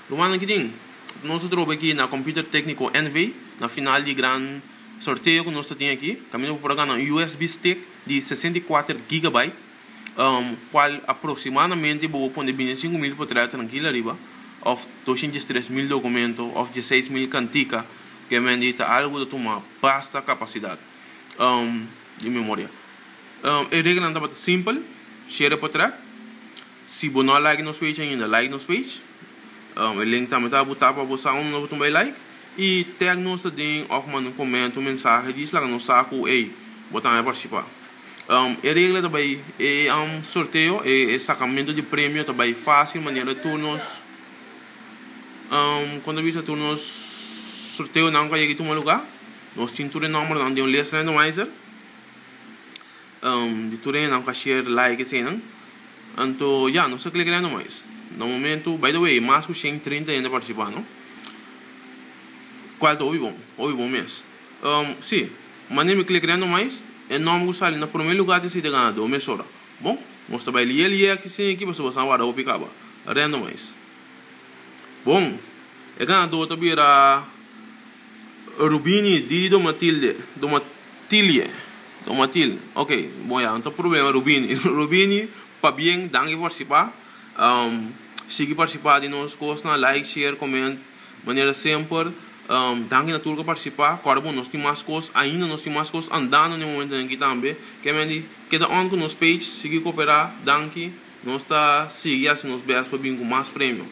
Rumannan ki tin? Nos ta troba aki na Computer Tecnico NV na final di gran sorteo ku nos ta tin aki. Kaminda bo por a gana un USB stick di 64 gigabyte, kual aproksimadamente bo por pone 25,000 potret trankil ariba, òf 203,000 dokumento, òf 16,000 kantika, ke men di ta algu ta tuma basta kapasidat di memoria. E reglanan tabata simpel, share e potret. Si bo no a like nos page ainda, like nos page. E link tambe ta botá pa bo sa unda bo tumba e like. I tag nos ta den òf manda un comment, un mensahe djis laga nos sa ku ey, bo tambe a partisipá. E regla ta bai e sorteo, e sakamentu di premio ta bai fásil manera tur nos kon ta bisa tur nos sorteonan ku a yega i tuma lugá. Nos tin tur e nòmbernan den un list randomizer. Di tur hendenan ku a share, like eseinan. Anto ya, nos ta klik randomize. Na momento, by the way, mas ku 130 hende a partisipá, no? Kual ta hopi bon, hopi bon mes. Si, manera mi klik randomize, e nòmber ku sali na promé lugá ta esei ta ganadó mesora. Bon, nos ta bai lié lié aki sin aki pasobra boso a warda hopi kaba. Randomize. Bon, e ganadó ta bira Rubini di Domatilde, Domatilie, Domatil, ok, bon ya, no ta problema Rubini, Rubini, pabien, danki pa partisipá, sigui partisipá di nos kosnan, like, share, comment, manera semper, danki na tur ku a partisipá, kòrda bon nos tin mas kos, ainda nos tin mas kos andando na e momentonan aki tambe, ke men di keda on ku nos page, sigui koperá, danki, nos ta sigui hasi nos bèst pa bin ku mas premio.